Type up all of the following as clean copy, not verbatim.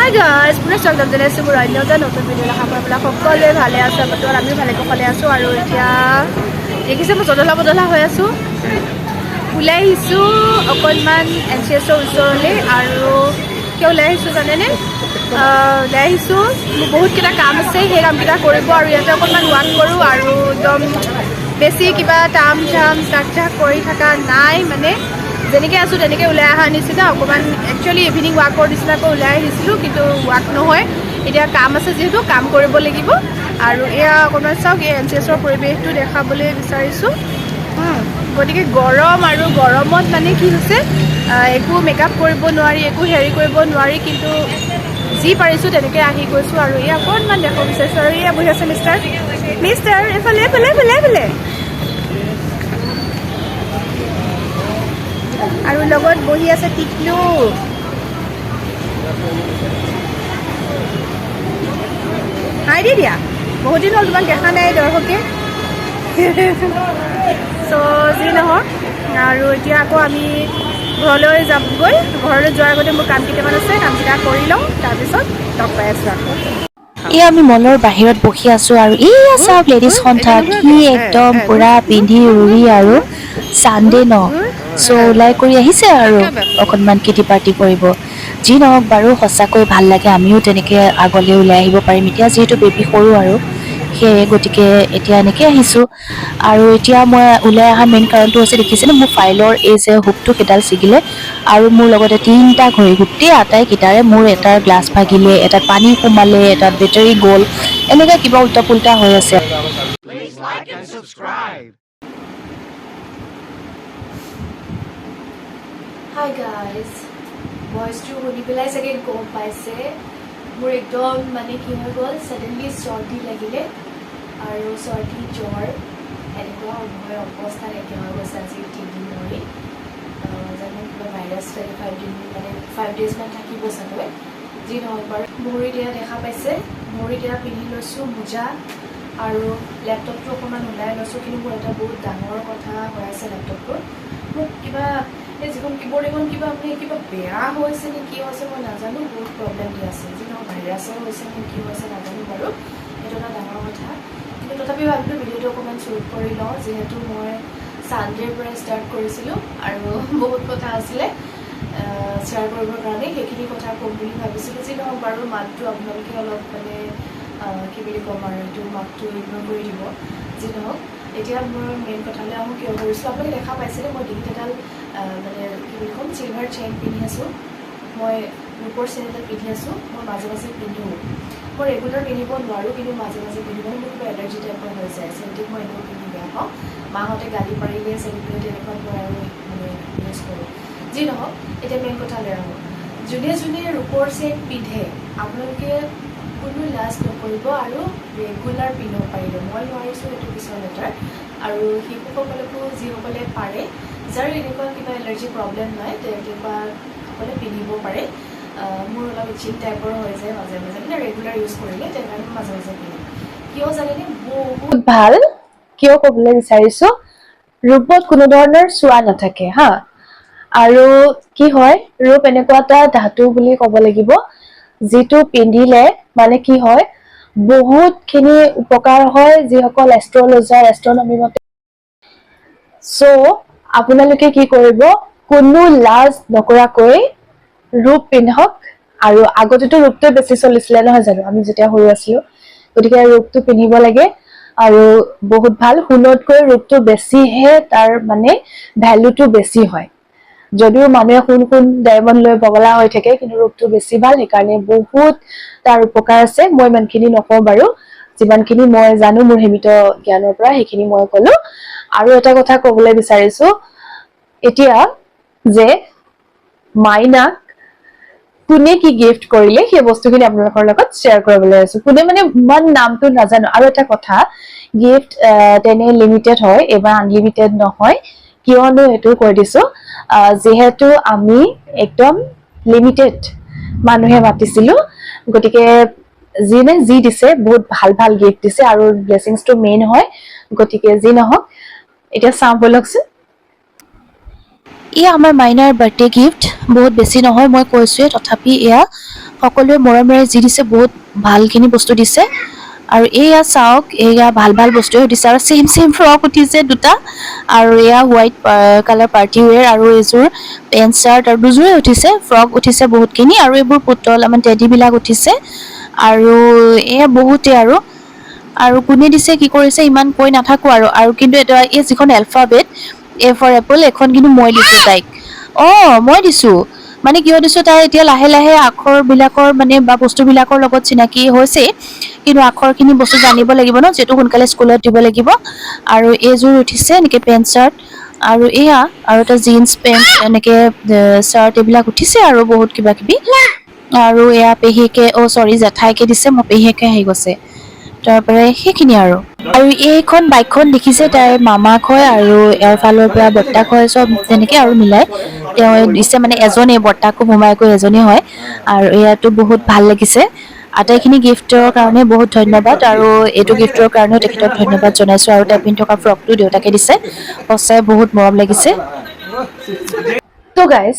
Hi guys, পুনৰ স্বাগতম জনাইছোঁ মোৰ অন্য এটা নতুন ভিডিঅ'। আশা কৰোঁ আপোনালোক সকলোৱে ভালে আছে। বৰ্তমান আমিও ভালে কুশলে আছোঁ। আৰু এতিয়া দেখিছে, মই জদলা বদলা হৈ আছোঁ। ওলাই আহিছোঁ অকণমান এন চি এছৰ ওচৰলৈ। আৰু কিয় ওলাই আহিছোঁ জানেনে? ওলাই আহিছোঁ, মোৰ বহুতকেইটা কাম আছে, সেই কামকেইটা কৰিব আৰু ইয়াতে অকণমান ৱাক কৰোঁ। আৰু একদম বেছি কিবা তাম ঝাম তাক ঝাক কৰি থকা নাই, মানে যেনেকৈ আছোঁ তেনেকৈ ওলাই অহা নিচিনা। অকণমান একচুৱেলি ইভিনিং ৱাকৰ নিচিনাকৈ ওলাই আহিছিলোঁ, কিন্তু ৱাক নহয়। এতিয়া কাম আছে যিহেতু কাম কৰিব লাগিব। আৰু এয়া অকণমান চাওক, এই এন চি এছৰ পৰিৱেশটো দেখাবলৈ বিচাৰিছোঁ। গতিকে গৰম আৰু গৰমত মানে কি হৈছে, একো মেকআপ কৰিব নোৱাৰি, একো হেৰি কৰিব নোৱাৰি, কিন্তু যি পাৰিছোঁ তেনেকৈ আহি গৈছোঁ। আৰু এয়া অকণমান দেখাব বিচাৰিছোঁ। আৰু এয়া বহি আছে মিষ্টাৰ। মিষ্টাৰ, এইফালে, এইফালে, এইফালে, এইফালে। আৰু লগত বহি আছে টিকলু। হাই দি দিয়া, বহুত দিন হ'ল তোমাক দেখা নাই দৰ্শকে। চ' যি নহওক, আৰু এতিয়া আকৌ আমি ঘৰলৈ যামগৈ। ঘৰলৈ যোৱাৰ আগতে মোৰ কাম কেইটামান আছে, কামকেইটা কৰি লওঁ, তাৰপিছত লগ পাই আছোঁ আকৌ। এই আমি মলৰ বাহিৰত বহি আছো আৰু এইয়া চাওক, লেডিজ সন্থা কি একদম পুৰা পিন্ধি উৰি আৰু চানডে ন, চ' ওলাই কৰি আহিছে আৰু অকণমান কিটি পাৰ্টি কৰিব। যি নহওক বাৰু, সঁচাকৈ ভাল লাগে। আমিও তেনেকে আগলৈ ওলাই আহিব পাৰিম। এতিয়া যিহেতু বেবী সৰু আৰু সেয়ে গতিকে এতিয়া এনেকৈ আহিছোঁ। আৰু এতিয়া মই ওলাই অহা মেইন কাৰণটো হৈছে, দেখিছেনে মোৰ ফাইলৰ এই যে হুকটো, সেইডাল ছিগিলে। আৰু মোৰ লগতে তিনিটা ঘড়ী, গোটেই আটাইকেইটাৰে মোৰ এটাৰ গ্লাছ ভাগিলে, এটাত পানী সোমালে, এটাত বেটাৰী গ'ল, এনেকৈ কিবা উল্টা পুল্টা হৈ আছে। Please like and subscribe. Hi guys, ভইচটো শুনি পেলাই চাগে গম পাইছে, মোৰ একদম মানে কি হৈ গ'ল, ছাডেনলি চৰ্দি লাগিলে আৰু চৰ্দি জ্বৰ এনেকুৱা হৈ অৱস্থা নাইকিয়া হৈ গৈছে আজি 3 দিন ধৰি। জানো কিবা ভাইৰাছ চাগে, 5 দিন মানে 5 ডেইজমান থাকিব চাগৈ। যি নহওক বাৰু, ভৰিত এয়া দেখা পাইছে, ভৰিত এয়া পিন্ধি লৈছোঁ মোজা আৰু লেপটপটো অকণমান ওলাই লৈছোঁ। কিন্তু মোৰ এটা বহুত ডাঙৰ কথা হৈ আছে। লেপটপটোৰ মোক কিবা এই যিখন কীবৰ্ড, এইখন কিবা মানে কিবা বেয়া হৈছে নে কি হৈছে মই নাজানো, বহুত প্ৰব্লেম দি আছে। যি নহওক, ভাইৰাছে হৈছে নে কি হৈছে নাজানো বাৰু, সেইটো এটা ডাঙৰ কথা। কিন্তু তথাপি ভাবিলোঁ ভিডিঅ'টো অকণমান শ্বুট কৰি লওঁ, যিহেতু মই ছানডেৰ পৰা ষ্টাৰ্ট কৰিছিলোঁ আৰু বহুত কথা আছিলে শ্বেয়াৰ কৰিবৰ কাৰণে, সেইখিনি কথা ক'ম বুলি ভাবিছিলোঁ। যি নহওক বাৰু, মাতটো আপোনালোকে অলপ মানে কি বুলি ক'ম আৰু, এইটো মাতটো ইগন'ৰ কৰি দিব। যি নহওক, এতিয়া মোৰ মেইন কথালৈ আহোঁ। কিয় কৰিছিলোঁ, আপোনালোকে দেখা পাইছেনে? মই ডিঙিত এডাল মানে কি বুলি ক'ম, চিলভাৰ চেইন পিন্ধি আছোঁ। মই ৰূপৰ চেইন এডাল পিন্ধি আছোঁ। মই মাজে মাজে পিন্ধোঁ, মই ৰেগুলাৰ পিন্ধিব নোৱাৰোঁ, কিন্তু মাজে মাজে পিন্ধো। মানে মোৰ কিবা এলাৰ্জি টাইপৰ হৈ যায়। চেইনটো মই এনেও পিন্ধি বেয়া পাওঁ। মাহঁতে গালি পাৰিলে চেইন পিন্ধি তেনেকুৱা মই আৰু মানে ইউজ কৰোঁ। যি নহওক, এতিয়া মেইন কথালৈ আহোঁ। যোনে যোনে ৰূপৰ চেইন পিন্ধে, আপোনালোকে কোনো লাজ নকৰিব আৰু ৰেগুলাৰ পিন্ধিব পাৰিলে। মই নোৱাৰিছোঁ, সেইটো পিছৰ মেটাৰ। আৰু শিশুসকলকো, যিসকলে পাৰে, যাৰ এনেকুৱা কিবা এলাৰ্জি প্ৰব্লেম নাই, তেনেকুৱাসকলে পিন্ধিব পাৰে। মোৰ অলপ ইচিং টাইপৰ হৈ যায় মাজে মাজে, মানে ৰেগুলাৰ ইউজ কৰিলে, তেনেকাৰণে মই মাজে মাজে পিন্ধো। কিয় জানেনে? বহুত ভাল। কিয় ক'বলৈ বিচাৰিছো, ৰূপত কোনো ধৰণৰ চোৱা নাথাকে হা। আৰু কি হয়, ৰূপ এনেকুৱা এটা ধাতু বুলি ক'ব লাগিব, যিটো পিন্ধিলে মানে কি হয়, বহুতখিনি উপকাৰ হয়, যিসকল এষ্ট্ৰলজাৰ, এষ্ট্ৰনমি মতে। চ' আপোনালোকে কি কৰিব, কোনো লাজ নকৰাকৈ ৰূপ পিন্ধক। আৰু আগতেতো ৰূপটোৱে বেছি চলিছিলে, নহয় জানো, আমি যেতিয়া সৰু আছিলো? গতিকে ৰূপটো পিন্ধিব লাগে আৰু বহুত ভাল। সোণতকৈ ৰূপটো বেছিহে, তাৰ মানে ভেলুটো বেছি হয়। যদিও মানুহে সোণ সোণ ডায়মণ্ড লৈ পগলা হৈ থাকে, কিন্তু ৰূপটো বেছি ভাল। সেইকাৰণে বহুত তাৰ উপকাৰ আছে। মই ইমানখিনি নকওঁ বাৰু, যিমানখিনি মই জানো মোৰ সীমিত জ্ঞানৰ পৰা সেইখিনি মই কলো। আৰু এটা কথা কবলৈ বিচাৰিছো এতিয়া যে মাইনাক কোনে কি গিফ্ট কৰিলে, সেই বস্তুখিনি আপোনালোকৰ লগত শ্বেয়াৰ কৰিবলৈ আছো। কোনে মানে ইমান নামটো নাজানো। আৰু এটা কথা, গিফ্ট তেনে লিমিটেড হয়, এইবাৰ আনলিমিটেড নহয়। কিয়নো সেইটো কৈ দিছো, যিহেতু আমি একদম লিমিটেড মানুহে মাতিছিলো, গতিকে যিনে যি দিছে বহুত ভাল ভাল গিফ্ট দিছে আৰু ব্লেছিংছটো মেইন হয়। গতিকে যি নহওক, এতিয়া চাওঁ ব'লকচোন। এয়া আমাৰ মাইনাৰ বাৰ্থডে গিফ্ট। বহুত বেছি নহয়, মই কৈছোৱে, তথাপি এয়া সকলোৱে মৰমেৰে যি দিছে, বহুত ভালখিনি বস্তু দিছে। আৰু এয়া চাওক, এয়া ভাল ভাল বস্তুৱে উঠিছে আৰু ছেম ছেম ফ্ৰক উঠিছে দুটা। আৰু এয়া হোৱাইট কালাৰ পাৰ্টি ৱেৰ আৰু এইযোৰ পেণ্ট চাৰ্ট আৰু দুযোৰে উঠিছে। ফ্ৰক উঠিছে বহুতখিনি আৰু এইবোৰ পুতলা মানে টেডিবিলাক উঠিছে। আৰু এয়া বহুতে আৰু আৰু কোনে দিছে, কি কৰিছে, ইমান কৈ নাথাকো আৰু। আৰু কিন্তু এটা এই যিখন এলফাবেট, এ ফৰ এপল, এখন কিন্তু মই দিছো তাইক। মই দিছো মানে কিয় দিছো, তাই এতিয়া লাহে লাহে আখৰবিলাকৰ মানে বা বস্তুবিলাকৰ লগত চিনাকি হৈছে, কিন্তু আখৰখিনি বস্তু জানিব লাগিব ন, যিহেতু সোনকালে স্কুলত দিব লাগিব। আৰু এইযোৰ উঠিছে এনেকে পেণ্ট চাৰ্ট আৰু এয়া আৰু এটা জিন্স পেণ্ট, এনেকে চাৰ্ট, এইবিলাক উঠিছে আৰু বহুত কিবা কিবি। আৰু এয়া পেহীয়েকে, অ' চৰি, জেঠাইকে দিছে, মোৰ পেহীয়েকে আহি গৈছে। তাৰপৰা সেইখিনি আৰু। আৰু এইখন বাইকখন দেখিছে, তাইৰ মামাক হয় আৰু ইয়াৰ ফালৰ পৰা বৰ্তাক হয়, চব তেনেকে আৰু মিলাই তেওঁ দিছে। মানে এজনেই, বৰ্তাকো মোমায়েকো এজনেই হয়। আৰু ইয়াতো বহুত ভাল লাগিছে। আটাইখিনি গিফ্টৰ কাৰণে বহুত ধন্যবাদ আৰু এইটো গিফ্টৰ কাৰণেও তেখেতক ধন্যবাদ জনাইছো। আৰু তাই পিন্ধি থকা ফ্ৰকটো দেউতাকে দিছে। সঁচাই বহুত মৰম লাগিছে। তো গাইজ,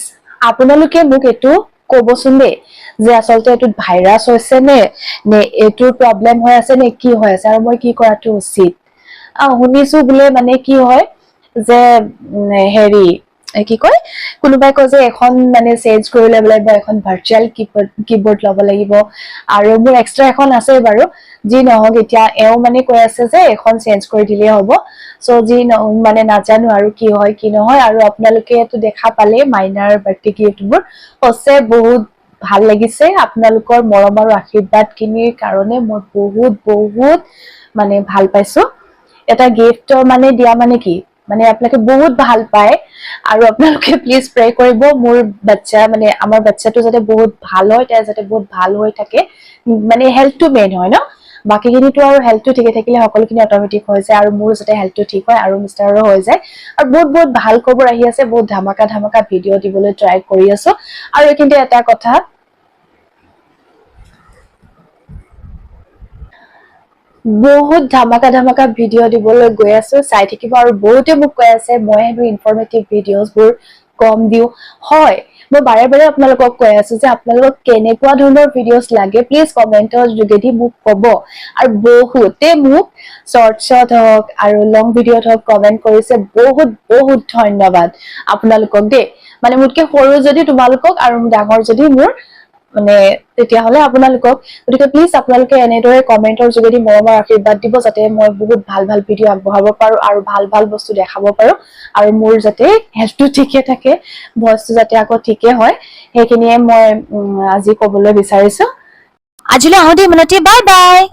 আপোনালোকে মোক এইটো ক'বচোন দেই যে আচলতে এইটোত ভাইৰাছ হৈছে নে নে এইটোৰ প্ৰব্লেম হৈ আছে নে কি হৈ আছে আৰু মই কি কৰাটো উচিত? শুনিছো বোলে মানে কি হয় যে হেৰি, কি কয়, কোনোবাই কয় যে এখন মানে চেঞ্জ কৰি ল'ব লাগিব, এখন ভাৰ্চুৱেল কিবৰ্ড ল'ব লাগিব। আৰু মোৰ এক্সট্ৰা এখন আছে বাৰু। যি নহওক, এতিয়া এওঁ মানে কৈ আছে যে এখন চেঞ্জ কৰি দিলেই হ'ব। চ' যি মানে নাজানো আৰু কি হয় কি নহয়। আৰু আপোনালোকে এইটো দেখা পালে মাইনাৰ বাৰ্থডে গিফ্টবোৰ সঁচাই বহুত ভাল লাগিছে। আপোনালোকৰ মৰম আৰু আশীৰ্বাদখিনিৰ কাৰণে মই বহুত বহুত মানে ভাল পাইছো। এটা গিফ্টৰ মানে দিয়া মানে কি, মানে আপোনালোকে বহুত ভাল পায়। আৰু আপোনালোকে প্লিজ প্ৰে কৰিব মোৰ বাচ্চা, মানে আমাৰ বাচ্চাটো যাতে বহুত ভাল হয়, তাই যাতে বহুত ভাল হৈ থাকে। মানে হেল্থটো মেইন হয় ন, বাকীখিনিতো আৰু হেল্থটো ঠিকে থাকিলে সকলোখিনি অট'মেটিক হৈ যায়। আৰু মোৰ যাতে হেল্থটো ঠিক হয় আৰু মিষ্টাৰো হৈ যায়। আৰু বহুত বহুত ভাল খবৰ আহি আছে, বহুত ধামাকা ধামাকা ভিডিঅ' দিবলৈ ট্ৰাই কৰি আছো। আৰু এইখিনিতে এটা কথা, বহুত ধামাকা ধামাকা ভিডিঅ' দিবলৈ গৈ আছো, চাই থাকিব। আৰু বহুতে মোক কৈ আছে মই হেনো ইনফৰ্মেটিভ ভিডিঅ'জবোৰ কম দিওঁ। হয়, মই বাৰে বাৰে আপোনালোকক কৈ আছো যে আপোনালোকক কেনেকুৱা ধৰণৰ ভিডিঅ'জ লাগে প্লিজ কমেণ্টৰ যোগেদি মোক ক'ব। আৰু বহুতে মোক শ্বৰ্টছত হওক আৰু লং ভিডিঅ'ত হওক কমেণ্ট কৰিছে, বহুত বহুত ধন্যবাদ আপোনালোকক দেই। মানে মোতকে সৰু যদি তোমালোকক আৰু ডাঙৰ যদি মোৰ, মানে তেতিয়াহ'লে আপোনালোকক। গতিকে প্লিজ আপোনালোকে এনেদৰে কমেণ্টৰ যোগেদি মৰমৰ আশীৰ্বাদ দিব যাতে মই বহুত ভাল ভাল ভিডিঅ' আগবঢ়াব পাৰো আৰু ভাল ভাল বস্তু দেখাব পাৰো আৰু মোৰ যাতে হেল্থটো ঠিকে থাকে, ভইচটো যাতে আকৌ ঠিকে হয়, সেইখিনিয়ে মই আজি ক'বলৈ বিচাৰিছো। আজিলৈ আহোঁ দেই, ইমানতে, বাই বাই।